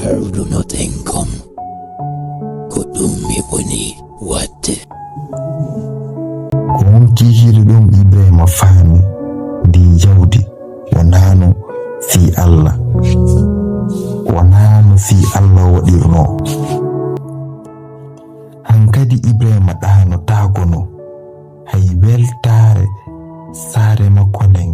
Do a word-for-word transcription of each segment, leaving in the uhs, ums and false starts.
Hawrunoɗen kon, ko ɗum mi woni waɗde. Ko on kiikiiɗe ɗum Ibrahima faami ndi jawdi wonaano fii Alla, wonaano fii Alla waɗirnoo. Hankadi Ibrahima ɗaanotaakono hay weltaare saare makko nden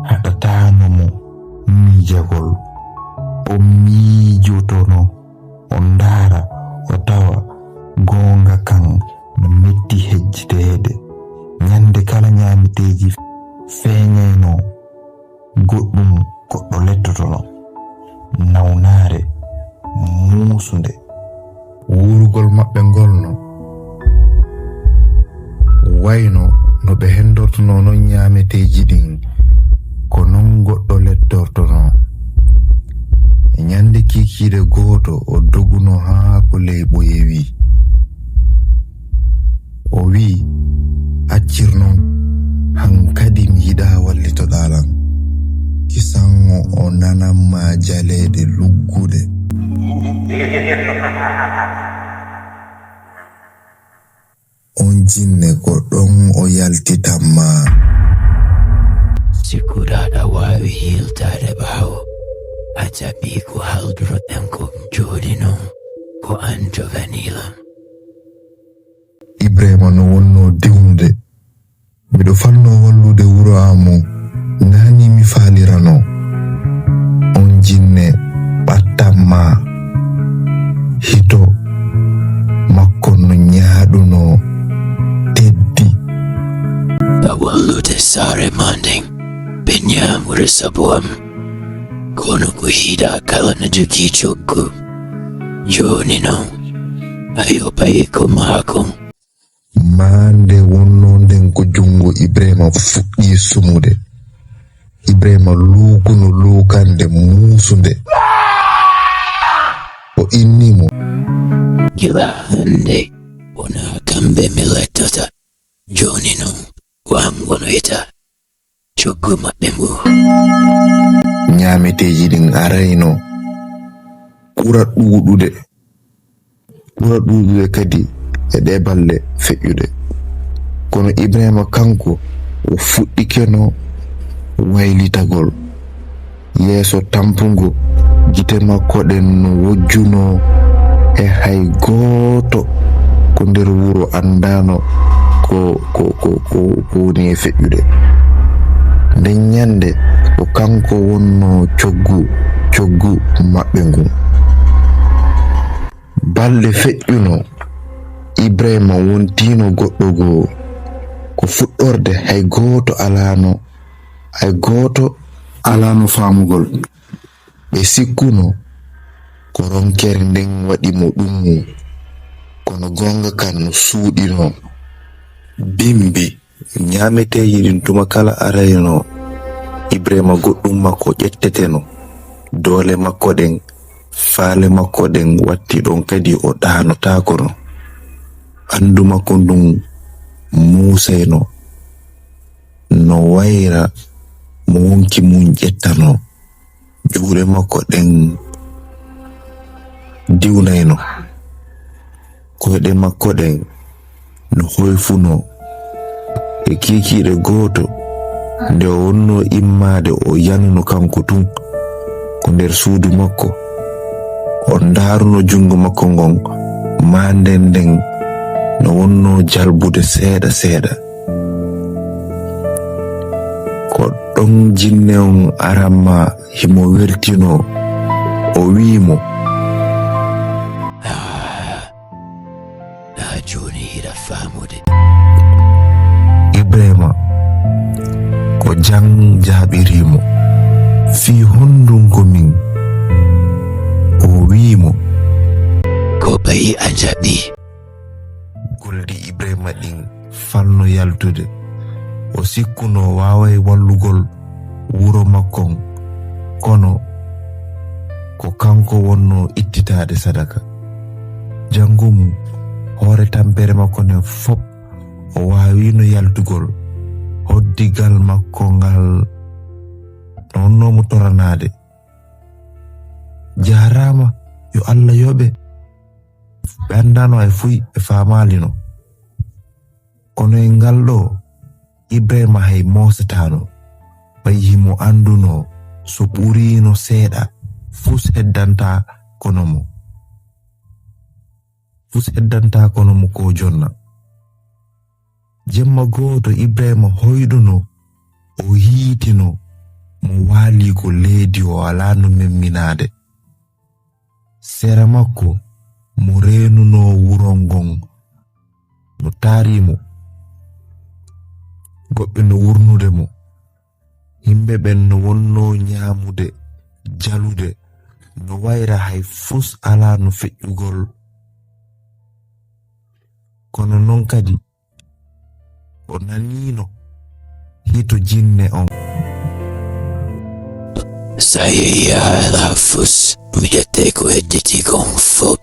haɗataano mo miijagol. O miijotono, o ndaara, o tawa goonga kan no metti hejjiteede. Ñande kala ñaameteeji feeñayno goɗɗum goɗɗo lettotono. Nawnaare muusunde. Wuurugol maɓɓe ngol no wayno no ɓe hendortonoo non ñaameteeji ɗin, ko non goɗɗo lettortonoo. E ñande kiikiiɗe gooto o doguno haa ko ley ɓoye wii. O wii, accir non, hankadi mi yiɗaa wallitoɗaa lan. Kisanŋo o nanan maa jaleeɗe lugguɗe. On jinne ko ɗon o yaltitan maa. Sikkuɗaa aɗa waawi hiiltaade ɓaawo, a jaɓii ko haalduroɗen kon jooni non, ko an joganii lan. Ibrahima no wonnoo diwnude. Miɗo falnoo wallude wuro amu, naa nii mi faaliranoo. On jinne ɓattan maa. Hito makko no ñaaɗunoo teddi. A wallude saare maa nden, ɓe ñaamure sabu am. Kono ko hiɗaa kala no jogii coggu. Jooni non, a yoɓay ko maa kon. Maa nde wonnoo nden ko junngo Ibrahima fuɗɗii sumude. Ibrahima luukuno luukannde muusunde. O innii mo. Gila hannde, wonaa kamɓe mi lettata. Jooni non, ko an wonoyta coggu maɓɓe ngu. Ñaameteeji ɗin arayno ɓura ɗuuɗude. Ɓura ɗuuɗude kadi e ɗee balɗe feƴƴuɗe. Kono Ibrahima kanko, o fuɗɗikeno waylitagol. Yeeso tampungo, gite makko ɗen no wojjunoo e hay gooto ko nder wuro anndaano ko, ko, ko, ko, ko woni e feƴƴude. Nden ñannde, ko kanko wonnoo coggu, coggu maɓɓe ngun. Balɗe feƴƴuno, Ibrahima wontiino goɗɗo goo. Ko fuɗɗorde hay gooto alaano, hay gooto alaano faamugol. Ɓe sikkuno ko ronkere nden waɗi mo ɗum, kono goonga kan no suuɗinoo. Bimbi. Ñaameteeji ɗin tuma kala arayno Ibrahima goɗɗum makko ƴetteteno. Doole makko ɗen, faale makko ɗen watti ɗon kadi o ɗaanotaakono. Ɓanndu makko ndun muusayno no wayra mo wonki mun ƴettanoo. Juuɗe makko ɗen diwnayno. Koyɗe makko ɗen no hoyfunoo. E kiikiiɗe gooto, nde o wonnoo immaade, o yanuno kanko tun ko nder suudu makko. O ndaaruno junngo makko ngon, maa nden nden no wonnoo jalbude seeɗa seeɗa. Ko ɗon jinne on aran maa himo weltinoo, o wi'i mo. Haa jooni hiɗa faamude. Ibrahima ko jan jaaɓirii mo. Fii honɗun ko min? O wi'i mo. Ko ɓay a jaɓii. Goldi Ibrahima ɗin falno yaltude. O sikkuno o waaway wallugol wuro makkon, kono ko kanko wonno ittitaade sadaka. Janngo mum, hoore tampere makko nden fop, o waawino yaltugol. Hoddigal makko ngal no wonno mo toranaade. Jaaraama, yo Allah yoɓe. Ɓe anndaano hay fuy, ɓe faamaalino. Kono e ngal ɗoo, Ibrahima hay moosataano. Ɓay himo anndunoo so ɓuriino seeɗa, fus heddantaa kono mo. Fus heddantaa kono mo ko jonna. Jemma gooto Ibrahima hoyɗuno, o hiitino mo waali ko leydi o alaa no memminaade. Sera makko mo reenunoo wuro ngon no taarii mo. Goɗɓe no wurnude mo. Yimɓe ɓen no wonnoo ñaamude, jalude, no wayra hay fus alaa no feƴƴugol. Kono non kadi, o naniino hito jinne on. So a yehii haa fus, mi ƴettay ko hedditii kon fof.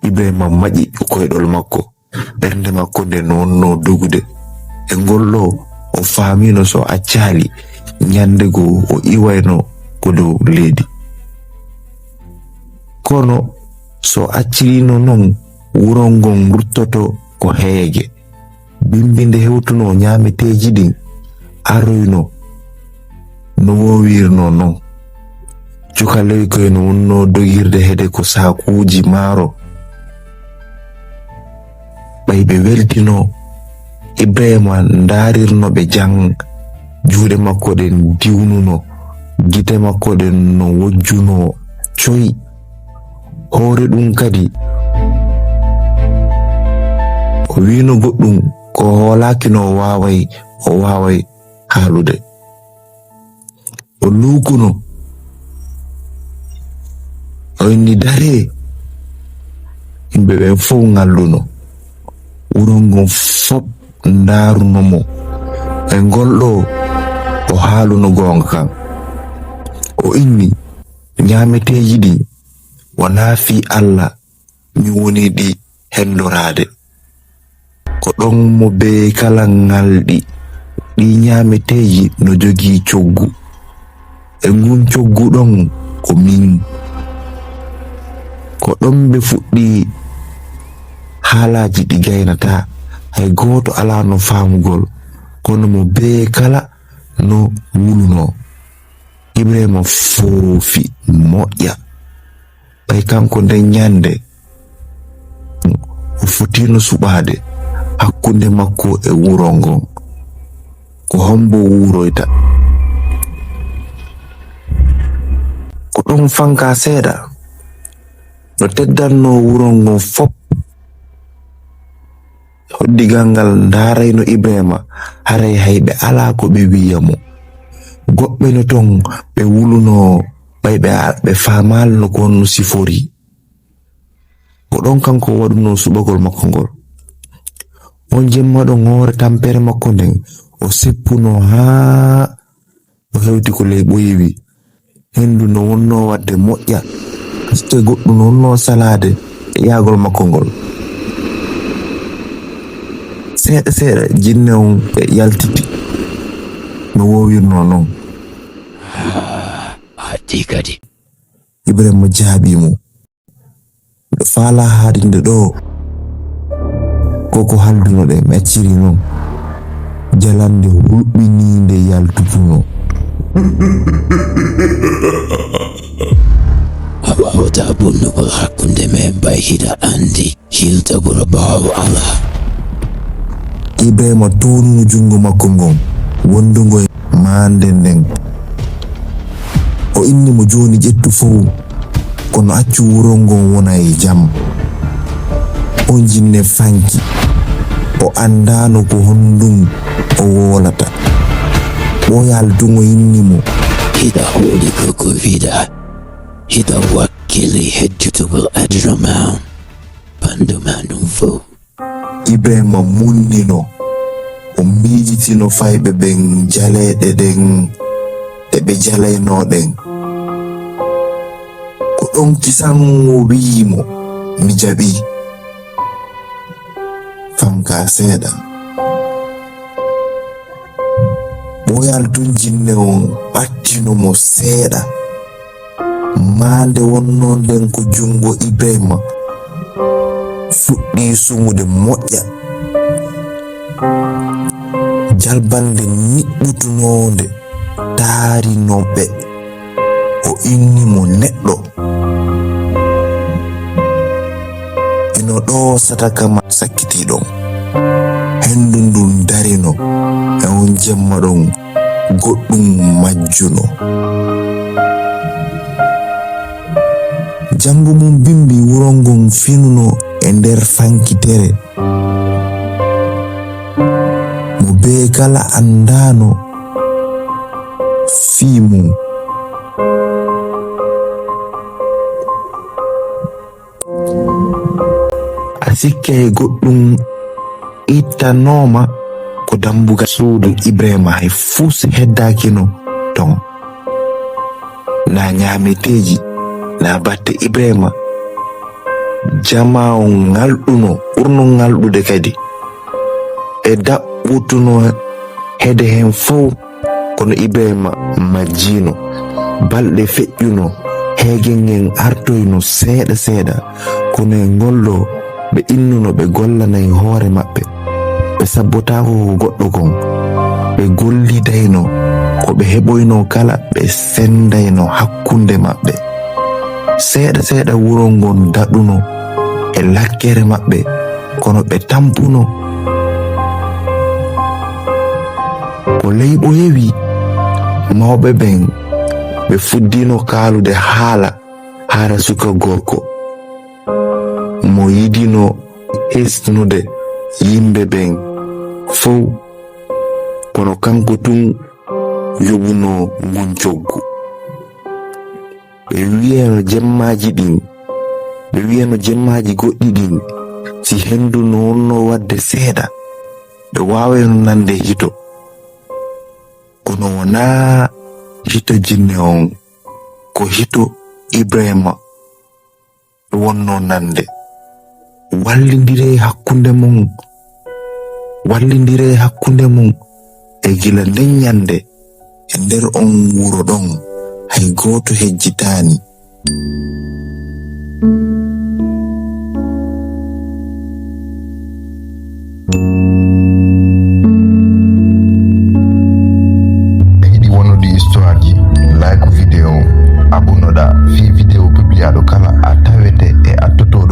Ibrahima maƴi koyɗol makko. Ɓernde makko nden no wonnoo dogude. E ngol ɗoo, o faamino so accaali, ñande goo o iwayno ko dow leydi. Kono so accirino non, wuro ngon ruttoto ko heege. Bimbi nde hewtunoo ñaameteeji ɗin aroyno no woowirnoo non. Cukalel koy no wonnoo dogirde heede ko saakuuji maaro. Ɓay ɓe weltinoo, Ibrahima ndaarirno ɓe jang, juuɗe makko ɗen diwnuno, gite makko ɗen no wojjunoo coy. Hoore ɗum kadi, o wiino goɗɗum ko hoolaaki no o waaway, o waaway haalude. O luukuno, o inni, "Daree!" Yimɓe ɓen fow ngalluno. Wuro ngon fop ndaaruno mo. E ngol ɗoo, o haaluno goonga kan. O inni, "Ñaameteeji ɗin wonaa fii Alla mi woni ɗi hendoraade." Ko ɗon mo bee kala ŋalɗi. Ɗii ñaameteeji no jogii coggu. E ngun coggu ɗon ko min. Ko ɗon ɓe fuɗɗi haalaaji ɗi gaynataa. Hay gooto alaa no faamugol, kono mo bee kala no wulunoo. Ibrahima foofi moƴƴa. Ɓay kanko nden ñande, o fotiino suɓaade hakkunde makko e wuro ngon. Ko hombo wuuroyta? Ko ɗon fanka seeɗa, no teddannoo wuro ngon fop. Hoddigal ngal ndaarayno Ibrahima, haray hay ɓe alaa ko ɓe wi'a mo. Goɗɓe no ton ɓe wulunoo, ɓay ɓe, ɓe faamaalno ko honno sifori. Ko ɗon kanko waɗunoo suɓagol makko ngol. On jemma ɗon hoore tampere makko nden, o seppunoo haa o hewti ko ley ɓoyewi. Hendu no wonnoo waɗde moƴƴa, haske goɗɗum no wonnoo salaade e ƴaagol makko ngol. Seeɗa seeɗa, jinne on e yaltiti no woowirnoo non. Haa, a hattii kadi. Ibrahima jaabii mo. Miɗo faalaa haalinde ɗoo ko ko haldunoɗen, mi acciri non. Jalannde hulɓiniinde yaltutunoo. A waawataa bonnugol hakkunde men, ɓay hiɗa anndi hiilta ɓura ɓaawo alaa. Ibrahima toonuno junngo makko ngon, wondungo e maande nden. O inni mo, "Jooni ƴettu fow, kono accu wuro ngon wona e jam." On jinne fanki, o anndaano ko honɗum o woolata. Ɓooyaali tun o inni mo, Hiɗa hooli ko ko wiɗa, hiɗa wakkili heddutugol aduna ma on, ɓanndu ma ndun fow. Ibrahima munnino, o miijitino fayɓe ɓen jaleeɗe ɗen ɗe ɓe jalaynoo ɗen. Ko ɗon kisan o wi'i mo, "Mi jaɓii." Fanka seeɗa. Ɓooyaali tun jinne on ɓattino mo seeɗa. Maande wonnoo nden ko junngo Ibrahima fuɗɗii sumude moƴƴa. Jalbannde niɓɓutunoonde taarino ɓe. O inni mo neɗɗo. Ino ɗoo sataka ma sakkitii ɗon. Henndu ndun darino e on jemma ɗon goɗɗum majjuno. Janngo mum bimbi wuro ngon finuno e nder fankitere. Mo bee kala anndaano fii mum. A sikkay goɗɗum ittanooma ko dambugal suudu Ibrahima hay fus heddaakino ton. Na ñaameteeji, na batte Ibrahima. Jamaa on ŋalɗuno, ɓurno ŋalɗude kadi. Ɓe daɓɓutuno heede heen fow, kono Ibrahima majjiino. Balɗe feƴƴuno, heege ngen artoyno seeɗa seeɗa, kono e ngol ɗoo ɓe innuno ɓe gollanay hoore maɓɓe. Ɓe sabbotaako ko goɗɗo kon. Ɓe gollidayno ko ɓe heɓoynoo kala, ɓe senndayno hakkunde maɓɓe. Seeɗa seeɗa wuro ngon daɗuno e lakkere maɓɓe, kono ɓe tampuno. Ko ley ɓooyewi mawɓe ɓen, ɓe fuddino kaalude haala hara suka gorko mo yidino hisnude yimɓe ɓen fow, kono kanko tun yoɓuno ngun coggu. Ɓe wiyano jemmaaji ɗin, ɓe wiyano jemmaaji goɗɗi ɗin, si henndu no wonno waɗde seeɗa, ɓe waawayno nande hito. Kono wonaa hito jinne on, ko hito Ibrahima wonno nande. Wallindiree hakkunde mon, wallindiree hakkunde mon e gila nden ñande. E nder on wuro ɗon, hay gooto hejjitaani. A yiɗi wonude histoire ji, like vidéo, abonoɗa fii vidéo publiaɗo kala a tawete e a tototo